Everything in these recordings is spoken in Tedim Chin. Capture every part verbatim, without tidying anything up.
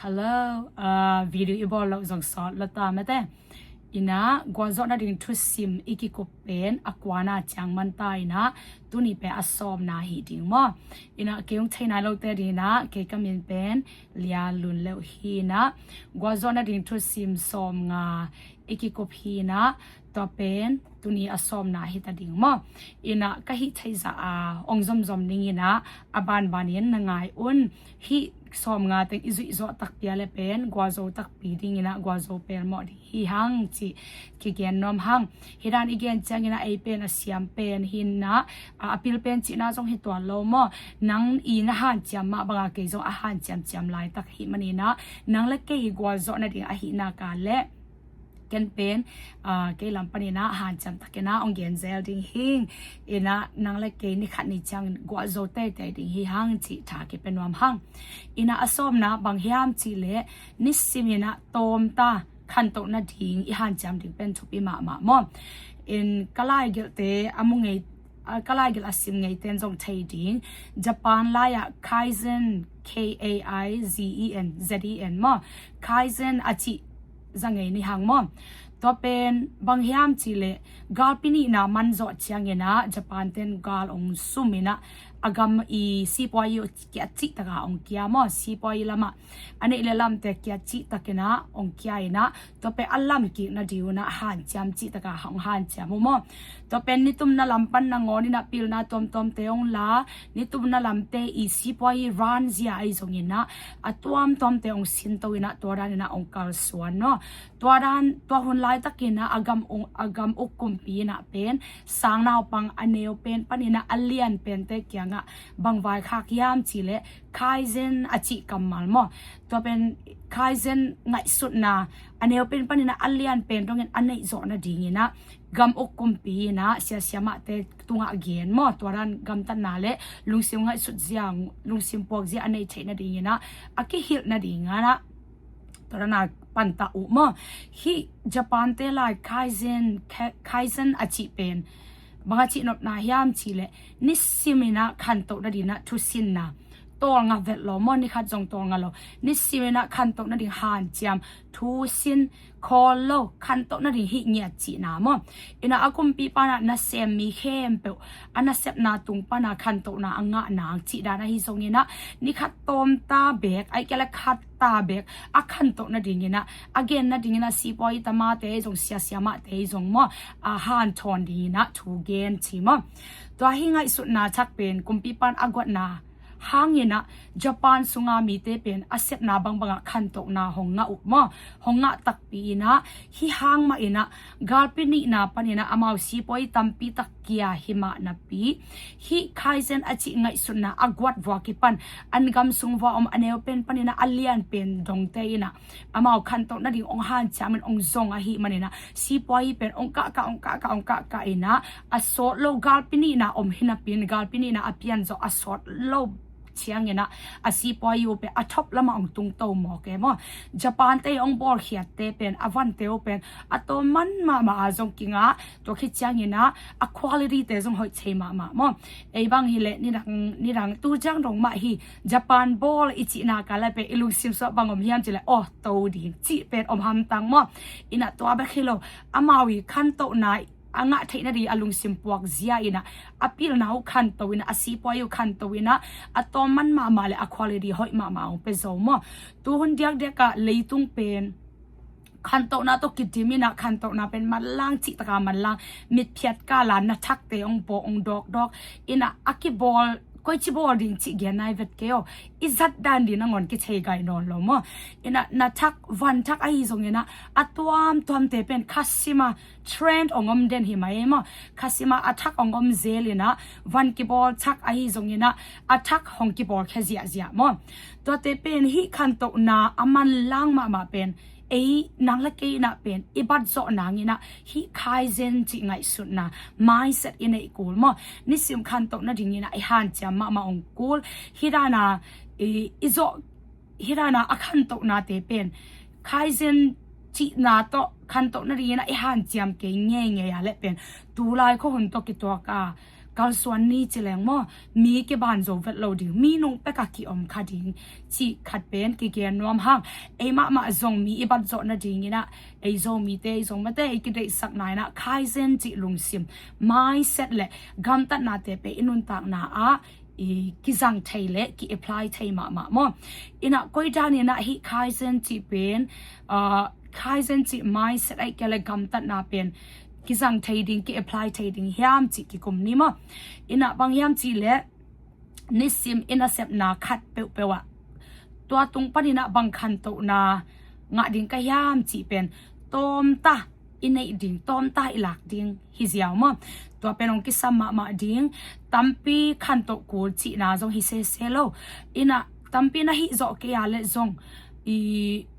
Hello, uh, video i bawl loh zong sawt lo ta mate. Ina, gualzawh nading thusim i kikup pen a kuana ciang man ta ina, tuni pen a sawmna hi ding maw. Ina, kei hong thei nai lote ding ina, kei ka min pen Lia Lun Leuh hi ina, gualzawh nading thusim sawmnga i kikup hi ina, tua pen tuni a sawmna hi ta ding maw. Ina, ka hih theih zah a ong zomzom ding ina, a banbanin na ngai un. Hih sawmnga teng i zuihzawh takpi a le pen gualzo takpi ding ina, gualzo pelmawh ding hi hang cih kigen nuam hang. Hih dan i gen ciang ina, ei pen a siam pen hi ina, a, a pil pen cihna zong hi tuan lo maw. Nang i na hanciam mah banga kei zong a hanciam ciam laitak hi man ina, nang le kei gualzawh nading ahihna ka le ken pen, ah, kei lam pan ina hanciam tak ina ong gen zel ding hing. Ina, nang le kei ni khat ni ciang gualzo teitei ding hi hang cih tha kipia nuam hang. Ina, a sawmna bang hiam cih le, nisim ina tawmta khantoh nading i hanciam ding pen thupi mahmah maw. In ka laigelhte a mu ngei, a, ka laigelh a sim ngeiten zong thei ding. Japan lai ah Kaizen, K A I Z E N, Z E N maw. Kaizen a cih za ngei ni hang maw. Tua pen bang hiam cih le, galpi nihna man zawh ciang ina, Japan ten gal ong sum ina, a gam i sipuai uh kia cih taka ong kia maw, sipuai lamah a neih le lamte kia cih tak ina ong kia ina, tua pen a lam kik nading ina hanciam cih taka ong hanciam uh maw. Tua pen nitumna lam pan nangawn ina pilna tuamtuamte ong la, nitumna lamte i sipuai ranzia ahi zong ina, a tuamtuamte ong sinto ina, tua dan ina ong kalsuan maw. Tua dan, tua hun laitak ina a gam ung, a gam uk kumpi ina pen sang naupang a neu pen pan ina a lian pente kiangah bang vaikhak hiam cih le, Kaizen a cih kammal maw. Tua pen Kaizen ngaihsutna a neu pen pan ina a lian pen dongin a neih zawh nading ina gam uk kumpi ina siasia mahte tungah gen maw. Tua dan gamtatna le lungsim ngaihsut zia, lungsim puak zia a nei theih nading ina a kihilh nading ina tua dan a panta uh maw. Hih Japan te lai Kaizen, Ka-, Kaizen a cih pen bang a cih nopna hiam cih le, nisim ina khantoh nading ina thusinna, tawlnga vet lo maw, ni khat zong tawlnga lo, nisim ina khantoh nading hanciam, thusin, khawl lo, khantoh nading hih ngiat cihna maw. Ina, a kumpipa ina nasem mi khempeuh a nasepna tung pana khantohna a ngah nang cih dan ahi zong ina, ni khat tawmta bek, ahih kei le khat ta bek a khantoh nading ina a gen nading ina sipuai tamate zong, siasia mahte zong maw, a hanthawn ding ina thu gen ci maw. Tua hih ngaihsutna thak pen kumpipan a guatna hang ina Japan sunga mite pen a sepna bangbanga khantohna hong ngah uh maw. Hong ngah takpi ina, hih hang mah ina galpi nihna pan ina amau sipuai tampi tak kia hi mah napi, hih Kaizen a cih ngaihsutna a guat vua kipan an gam sung vua om a neu pen pan ina a lian pen dongte ina amau khantoh nading ong hanciam in ong zong ahih man ina sipuai pen ong kahkah, ong kahkah, ong kahkah ina a sawt lo, galpi nihna om hi napi in galpi nihna a pian zawh a sawt lo ciang ina a sipuai uh pen a thop lamah ong tungto mawk e maw. Japan te ong bawlkhiatte pen a vante uh pen a tawm man mahmah a zong kingah, tua khit ciang ina a quality te zong hoih thei mahmah maw. Ei bang hi le nidang, nidang tu ciang dong mah hi, Japan bawl i cihna ka le pen i lungsim sungah bang om hiam cih le, aw, to ding cih pen om hamtang maw. Ina tua bek hi lo, amau i khantohna a ngah theih nading a lungsim puak zia ina a pilna uh khanto ina, a sipuai uh khanto ina a tawm man mahmah le a quality hoih mahmah ong pia zo maw. Tuhun diakdiak ah leitung pen khantohna tawh kidim ina khantohna pen manlang cih taka manlang, mitphiat kala na thakte ong bawh ong dawkdawk ina a kibawl, koici bawl ding cih gen nai vet kei aw. I zat dan ding nangawn kithei gai nawn lo maw. Ina na thak, van thak ahi zong ina a tuamtuamte pen khasim a trend ong om den hi mai maw. Khasim a a thak ong om zel ina van kibawl thak ahi zong ina a thak hong kibawl khia ziahziah maw. Tuate pen hih khantohna a manlang mahmah pen ei nang le kei ina pen i bat zawh nang ina hih Kaizen cih ngaihsutna, mindset i neih kul maw. Nisim khantoh nading ina i hanciam mahmah ong kul. Hih dana i, i zawh, hih dana a khantohnate pen Kaizen cihna tawh khantoh nading ina i hanciam kei ngeingei a le pen tulai khuahun tawh kituak a Kalsuan ni ci leng maw, mi kiban zo vet lo ding, mi nung pek a ki-om kha ding cih khat pen kigen nuam hang. Ei mahmah zong mi i bat zawh nadingin ah, ei Zomite, ei Zomite i kideihsakna in ah Kaizen cih lungsim, mindset le gamtatnate pen i nuntakna ah i kizang thei le ki-apply thei mahmah maw. In ah koi dan in ah hih Kaizen cih pen, ah, Kaizen cih mindset ahih kei leh gamtatna pen kizang thei ding, ki-apply thei ding hiam cih kikum ni maw. In ah bang hiam cih leh nisim i nasepna khat peuhpeuh ah tua tung panin ah bang khantohna ngah ding ka hiam cih pen tawmta i neih ding, tawmta i lak ding hi ziau maw. Tua pen hong kisam mahmah ding. Tampi khantoh kul cihna zong hi sese lo. In ah tampi na hih zawh kei a leh zong i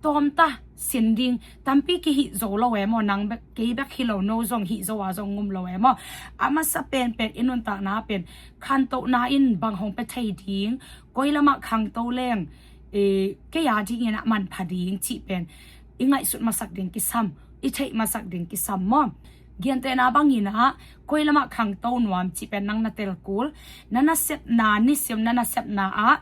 tawmta sin ding, tampi kihih zo lo e maw, nang bek, kei bek hi lo, no zong hih zo a zong ngum lo e maw. A masa penpen i nuntakna pen khantohna in bang hong pia thei ding, koi lamah khangto leng, eh, kei a dingin ah manpha ding cih pen i ngaihsut masak ding kisam, i theih masak ding kisam maw. Gentehna bangin ah koi lamah khangto nuam cih pen nang na tel kul. Na nasepna, nisim na nasepna ah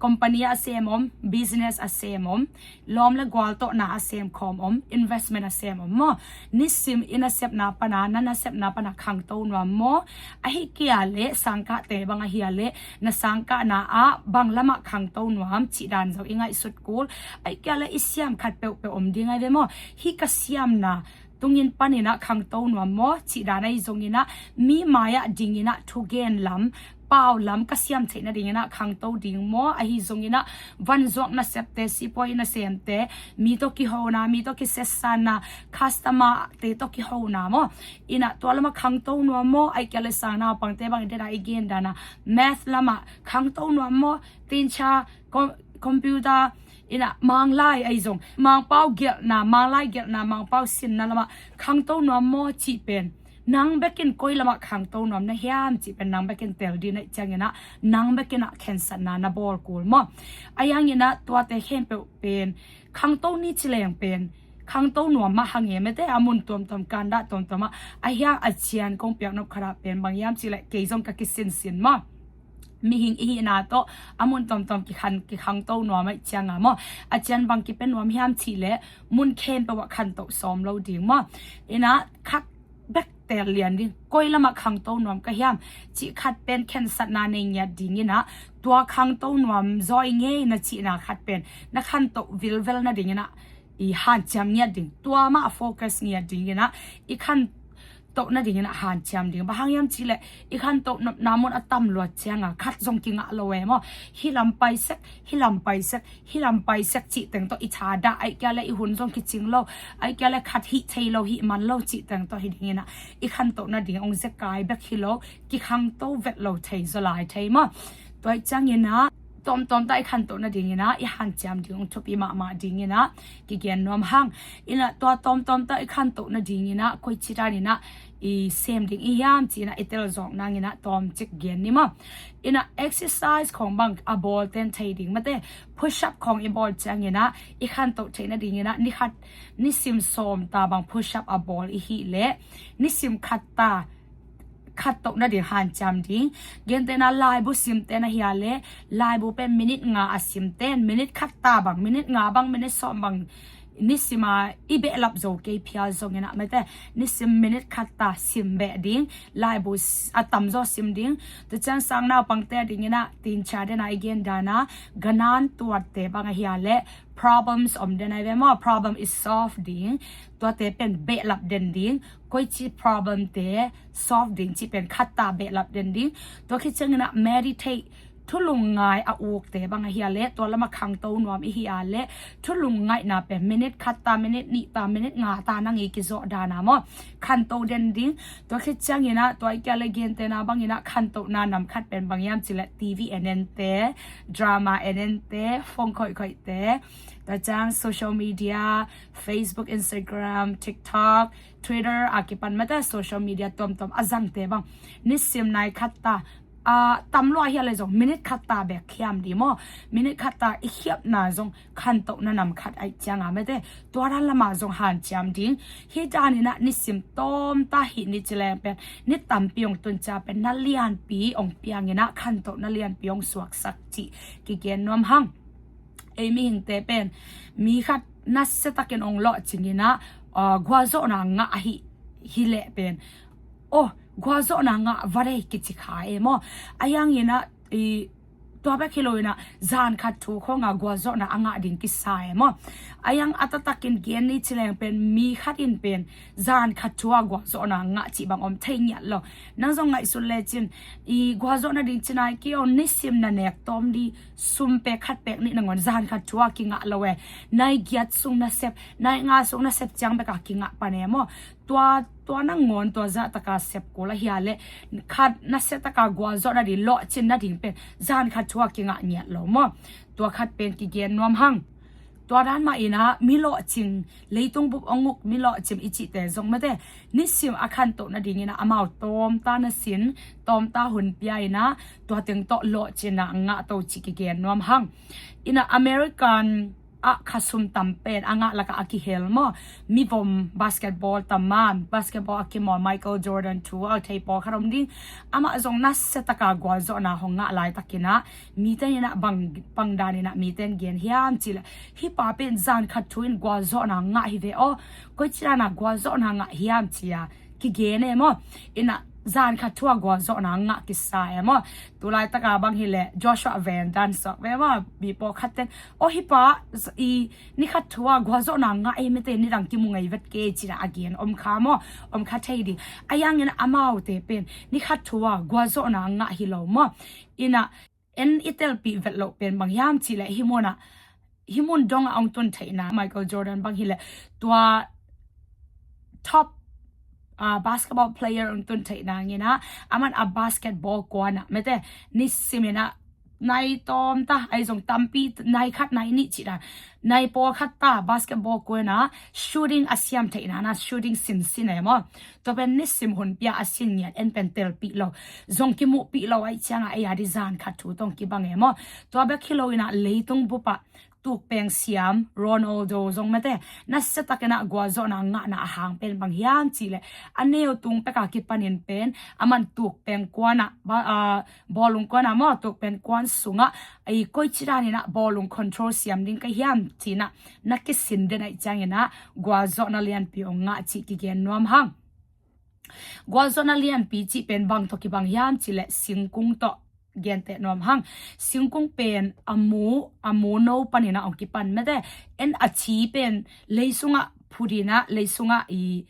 company a sem om, business a sem om, lawm le gual tawh na a sem khawm om, investment a sem om maw. Nisim i nasepna pana, na nasepna pana khangto nuam maw. Ahih kei a leh sangkahte bang ahi a leh na sangkahna ah bang lamah khangto nuam cih dan zong i ngaihsut kul. Ahih kei a leh i siam khat peuhpeuh om ding ahi ve maw. Hih ka siamna tungin panin ah khangto nuam maw cih dan ahi zongin ah, mi mai-ah dingin ah thugen lam, pau lam ka siam theih nadingin ah khangto ding maw, ahi zongin ah vanzuak nasepte, sipuai nasemte, mi tawh kihona, mi tawh kisessanna, customer-te tawh kihona maw. In ah tua lamah khangto nuam maw, ahih kei leh sang naupangte bangin tena i gen dana math lamah khangto nuam maw, tincha, com-, computer, in ah manglai ahi zong, Mangpau gelhna, manglai gelhna, Mangpau sinna lamah khangto nuam maw cih pen nang bekin koi lamah khangto nuam na hiam cih pen nang bekin tel ding ahih ciangin ah, nang bekin ah khensatna na bawl kul maw. Ahi hangin ah tuate khempeuh pen khangto ni ci leng pen khangto nuam mah hang e, mete a mun tuamtuam, kandah tuamtuam ah, ahi hang a cian kong piak nop khat ah pen bang hiam cih leh kei zong ka kisinsin maw. Mihing i hihna tawh a mun tuamtuam kikhan, kikhangto nuam ahih cianga maw. A cian bang kipia nuam hiam cih leh mun khempeuh ah khantoh sawm lo ding maw. In ah khat bek tel lian ding, koi lamah khangto nuam ka hiam cih khat pen khensatna nei ngiat dingin ah, tua khangto nuam zaw ing e na cihna khat pen na khantoh vilvel nadingin ah i hanciam ngiat ding, tua mah focus ngiat dingin ah i khantoh nadingin ah hanciam ding. Bang hang hiam cih leh i khantoh nopna mun a tam luat cianga khat zong kingah lo e maw. Hih lam pai sek, hih lam pai sek, hih lam pai sek cih teng tawh i thadah, ahih kei leh i hun zong kicing lo, ahih kei leh khat hih thei lo, hih man lo cih teng tawh hi dingin ah i khantoh nading hong zekai bek hi lo, kikhangto vet lo thei zaw lai thei maw. Tua ahih ciangin ah tawmtawm tah i khantoh nadingin ah i hanciam ding hong thupi mahmah dingin ah kigen nuam hang. In ah tua tawmtawm tah i khantoh nadingin ah koici danin ah i sem ding i hiam ci-in ah i telzawk nangin ah tawmcik gen ni maw. In ah exercise khawng bang a bawl ten thei ding, mate push up khawng i bawl ciangin ah i khantoh theih nadingin ah ni khat, nisim sawm ta bang push up a bawl i hih leh nisim khat ta khantoh nading hanciam ding. Gentehna laibu simte na hi a leh laibu pen minute nga a simten, minute khat ta bang, minute nga bang, minute sawm bang, nisim a i behlap zo kei phial zongin ah, mate nisim minute khat ta sim beh ding, laibu s-, a tamzaw sim ding. Tua ciang sang naupangte dingin ah tincha dena i gen dana ganan tuatte bang ahi a leh problems om den ahi ve maw, problem i solve ding. Tuate pen behlap den ding, koici problemte solve ding cih pen khat ta behlap den ding. Tua khit ciangin ah meditate, thulung ngai a ukte bang ahi a leh tua lamah khangto nuam i hi a leh thulung ngaihna pen minute khat ta, minute nih ta, minute nga ta nang i kizawh dana maw khanto den ding. Tua khit ciangin ah tua i kia leh gentehna bangin ah khantohna nam khat pen bang hiam cih leh TV en ente, drama en ente, phone khoihkhoihte, tua ciang social media, Facebook, Instagram, TikTok, Twitter a kipan, mate social media tuamtuam a zangte bang nisim nai khat ta a, tam lua hi a le zong minit khat ta bek khiam ding maw. Minit khat ta i khiapna zong khantohna nam khat aih cianga mete tua dan lama zong hanciam ding. Hi daninah nisim tawmta hih ni ci leng pen ni tampi hong tunca pen na lianpi hong pianginah khantohna lianpi hong suaksak cih kigen nuam hang. Ei mihingte pen mi khat nasiatakin hong lawhcinginah, a, gualzawhna ngah ahi hileh pen, oh, gualzawhna ngah va dei kici kha e maw. A yanginah i tua bek hi loinah zan khat thu khonga gualzawhna a ngah ding kisa e maw. A yang a taktakin gen ni ci leng pen mi khat in pen zan khat thu a gualzawhna ngah cih bang om thei ngiat lo. Nang zong ngaihsun lecin i gualzawhna ding cinai kio nisim na nek tawm di sum pek khat pek nih nangawn zan khat thu a kingah lo e. Nai giat sung na sep, nai nga sung na sep ciang beka kingah pan e maw. Tua, tua nangawn tua zahtaka sep kul ahi a le khat nasiataka gualzawhna ding lawhcin nading pen zan khat thu a kingah ngiat lo maw. Tua khat pen kigen nuam hang. Tua dan mah inah mi lawhcing, leitung bup hong uk mi lawhcing i cihte zong mete nisim a khantoh nadinginah amau tawmta nasin tawmta hun pia inah tua teng tawh lawhcinna ngah to cih kigen nuam hang. Inah American ah khasum tam pen a ngah lakah a kihel maw. Mivom basketball tam man, basketball a kimawl Michael Jordan thu a thei pawlkhat om ding. Amah zong nasiataka gualzawhna hong ngah laitakinah mite inah bang, bang daninah mite in gen hiam cileh, hih pa pen zan khat thu in gualzawhna ngah hi ve aw. Koici danah gualzawhna ngah hiam cia kigen e maw. Inah zan khat thu a gualzawhna ngah kisa e maw. Tulaitaka bang hileh Joshua Van Dan suak ve maw. Mi pawlkhat ten, aw, hih pa i ni khat thu a gualzawhna ngah e mete nidang kimu ngei vet kei cinah a gen om kha maw. Om kha thei ding. A yanginah amaute pen ni khat thu a gualzawhna ngah hi lo maw. Inah en i telpih vet loh pen bang hiam cileh hih munah, hih mun dongah hong tun theihna Michael Jordan bang hileh tua top, ah, basketball player hong tun theihna nginah aman a basketball kuanah mete nisiminah nai tawmta ahi zong tampi nai khat nai nih cihdan nai pawlkhat ta basketball kuanah shooting a siam theihna na shooting sinsin e maw. Tua pen nisim hun pia a sin ngiat en pen telpih lo zong kimuhpih lo aih ciangah ei a di zan khat thu tong kibang e maw. Tua bek hi loinah leitung bupah tukpeng siam Ronaldo zong mete nasiatakinah gualzawhna ngahna a hang pen bang hiam cileh a neu tung peka kipanin pen aman tukpeng kuanah ba, ah, bawlung kuanah maw tukpeng kuan sungah i koici daninah bawlung control siam ding ka hiam cinah na kisin den aih cianginah gualzawhna lianpi hong ngah cih kigen nuam hang. Gualzawhna lianpi cih pen bang tawh kibang hiam cileh singkung tawh genteh nuam hang. Singkung pen a mu, a mu no paninah hong kipan mete en a ci pen leisungah phudinah leisungah i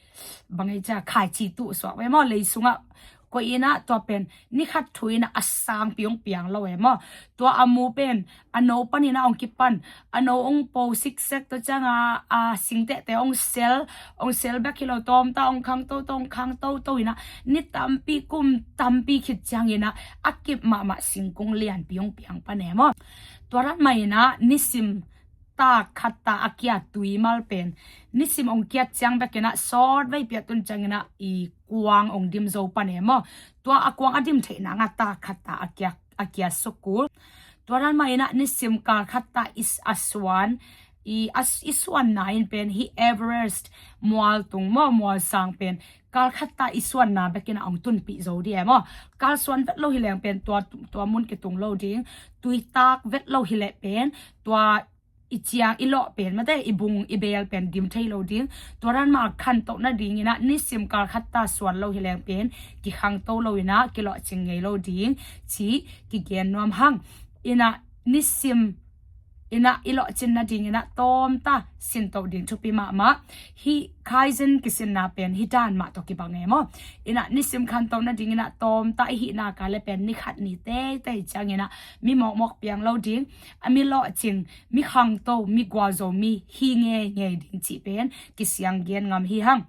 bang ei cia khaici tuh suak ve maw leisungah koihinah tua pen ni khat thu inah a sangpi hong piang lo e maw. Tua a mu pen a no paninah hong kipan a no hong po siksek tua cianga a singtehte hong sel, hong sel bek hi lo tawmta hong khangto to hong khangto to inah ni tampi kum tampi khit cianginah a kip mahmah singkung lianpi hong piang pan e maw. Tua dan mah inah nisim tak khat ta a kia tuimal pen nisim hong kiat ciang bekinah sawt vei piahtun cianginah i kuang hong dim zo pan e maw. Tua a kuang a dim theihna ngah tak khat ta a kia, a kia sukul. Tua dan mah inah nisim kal khat ta is a suan i, a, i suanna in pen hi Everest mual tung maw mual sang pen kal khat ta i suanna bekinah hong tunpih zo di e maw. Kal suan vet lo hileng pen tua, tua mun kitung lo ding. Tuitak vet lo hileh pen tua i ciang i lawh pen mate i bung i beel pen dim thei lo ding. Tua dan mah khantoh nadinginah nisim kal khat ta suan lo hileng pen kikhangto lo inah kilawhcing ngei lo ding cih kigen nuam hang. Inah nisim inah i lawhcin nadinginah tawmta sintoh ding thupi mahmah. Hih Kaizen kisinna pen hi dan mah tawh kibang e maw. Inah nisim khantoh nadinginah tawmta i hihna ka le pen ni khat ni teitei cianginah mi mawkmawk piang lo ding. A mi lawhcing, mi khangto, mi gualzo, mi hi ngeingei ding cih pen kisiang gen ngam hi hang.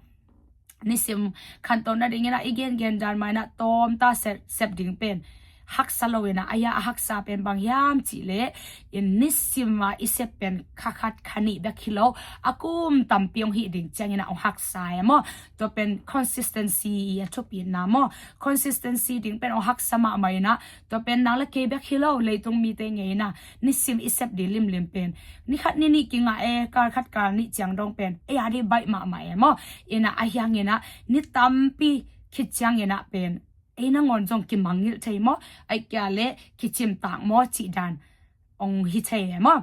Nisim khantoh nadinginah i gengen dan mah inah tawmta sep, sep ding pen haksa lo inah, a ya a haksa pen bang hiam cihleh in nisim a i sep pen kha khat kha nih bek hi lo, a kum tampi hong hih ding ciang inah hong haksa e maw. Tua pen consistency i a thupitna maw. Consistency ding pen hong haksa mahmah inah, tua pen nang le kei bek hi lo, leitung mite ngei inah nisim i sep ding limlim pen ni khat ni nih kingah e, kal khat kal nih ciang dong pen ei a ding baih mahmah e maw. Inah a hiang inah ni tampi khit ciang inah pen ei nangawn zong kimangngilh thei maw, ahih kei leh kicimtak maw cih dan hong hi thei e maw.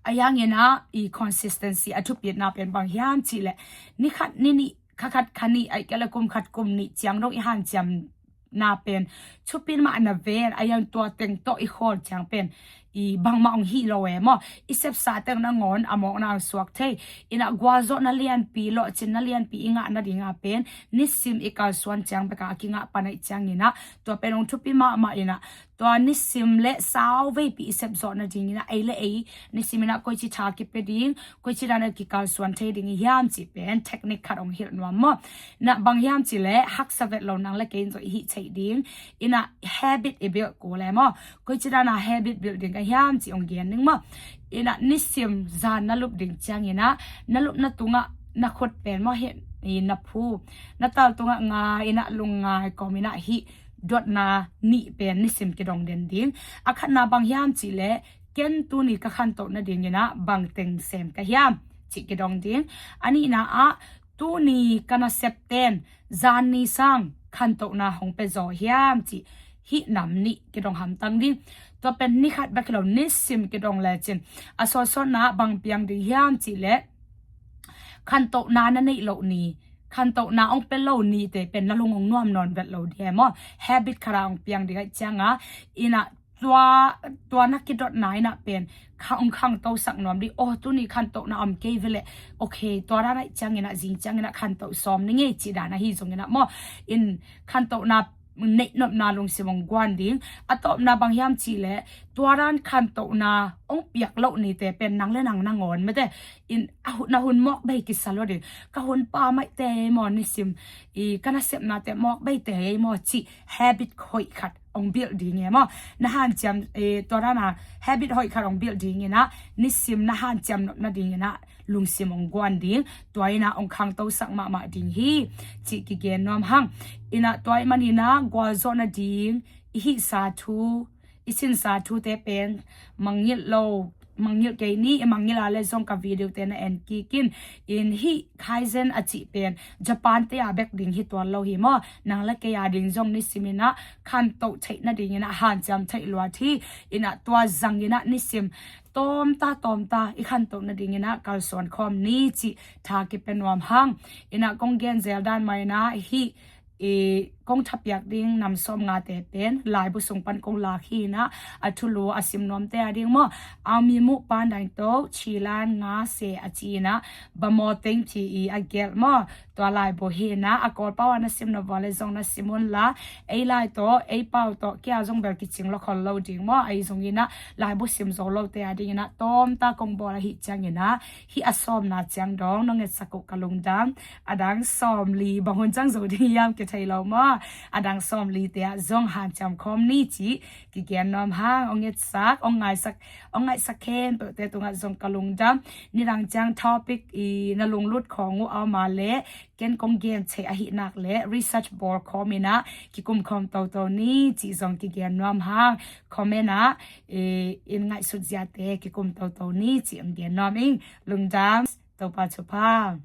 A hiang inah i consistency a thupitna pen bang hiam cihleh ni khat ni nih, kha khat kha nih, ahih kei leh kum khat kum nih ciang dong i hanciamna pen thupit mah na ven, a hiang tua teng tawh i khawl ciang pen i bangmah hong hih lo e maw. I sepsa teng nangawn a mawkna hong suak thei. Inah gualzawhna lianpi, lawhcinna lianpi i ngah nading a pen nisim i kalsuan ciang bek a kingah pan ahih ciang inah tua pen hong thupi mahmah inah, tua nisim le sauveipi i sep zawh nading inah ei le ei nisim inah koici tha kipia ding, koici dan a kikalsuan thei ding i hiam cih pen technique khat hong hilh nuam maw. Inah bang hiam cihleh haksa vet lo nang le kei in zong i hih theih ding. Inah habit i build kul e maw. Koici dan a habit build ding ka hiam cih hong gen ning maw. Inah nisim zan na lup ding ciang inah na lupna tungah na khut pen maw, hih i na phu, na tal tungah ngai inah lungngai kawm inah hih dotna nih pen nisim kidong den ding. A khatna bang hiam cihleh ken tuni ka khantoh nading inah bang teng sem ka hiam cih kidong ding. A nihna ah tuni ka nasep ten zan ni sang khantohna hong pia zaw hiam cih hih nam nih kidong hamtang ding. Tua pen ni khat bek hi lo, nisim kidong lecin a sawtsawtna ah bang piang ding hiam cihleh khantohna na neih loh ni, khantohna hong pia lo nite pen na lung hong nuam nawn vet lo ding e maw. Habit khat a hong piang ding ahih ciang a, inah tua, tua na kidotna inah pen kha hong khangtosak nuam ding. Aw, tuni khantohna om kei ve leh, okay, tua dan ahih ciang inah zing ciang inah khantoh sawm ni ngei cih dan ahi zong inah maw. In khantohna neihnopna lungsim hong guan ding. A tawpna bang hiam cihleh tua dan khantohna hong piak loh nite pen nang le nang nangawn mete in a hun, na hun mawk bei kisa lo ding. Ka hun pa maite maw, nisim i ka nasepnate mawk beite maw cih habit hoih khat hong build ding e maw. Na hanciam, eh, tua dan a habit hoih khat hong build ding inah nisim na hanciam nop nading inah lungsim hong guan ding. Tua inah hong khangtosak mahmah ding hi cih kigen nuam hang. Inah tua ahih man inah gualzawh nading i hihsa thu, i sinsa thute pen mangngilh lo, mangngilh kei ni. I mangngilh a le zong ka video te na en kik in. In hih Kaizen a cih pen Japan te a bek ding hi tuan lo hi maw. Nang le kei a ding zong nisim inah khantoh theih nading inah hanciam theih luat hi. Inah tua zang inah nisim tawmta tawmta i khantoh nading inah kalsuan khawm ni cih tha kipia nuam hang. Inah kong gen zel dan mah inah hih i kong thapiak ding nam sawm ngate pen laibu sung pan kong lak hi inah a thulu a sim nuamte a ding maw. Aumi muh pan daing to chilan nga se a ci inah bamaw teng phi i a gelh maw. Tua laibu hi inah a Kawlpau a na sim nop vua le zong na sim unla, ei lai tawh ei pau tawh kia zong bel kicing lo khol lo ding maw. Ahi zong inah laibu sim zo lote a ding inah tawmta kong bawl ahih ciang inah hih a sawmna ciang dong nong etsak uh ka lungdam. A dang sawmli bang hun ciang zo ding hiam kithei lo maw. A dang sawmlite ah zong hanciam khawm ni cih kigen nuam hang. Hong etsak, hong ngaisak, hong ngaihsak khempeuhte tungah zong ka lungdam. Nidang ciang topic i na lunglut khawng uh a om a le ken kong gen thei ahih nak le research bawl khawm inah kikum khawm toto ni cih zong kigen nuam hang. Comment ah, eh, in ngaihsut ziate kikum toto ni cih hong gen nuam ing. Lungdam. Topa thupha.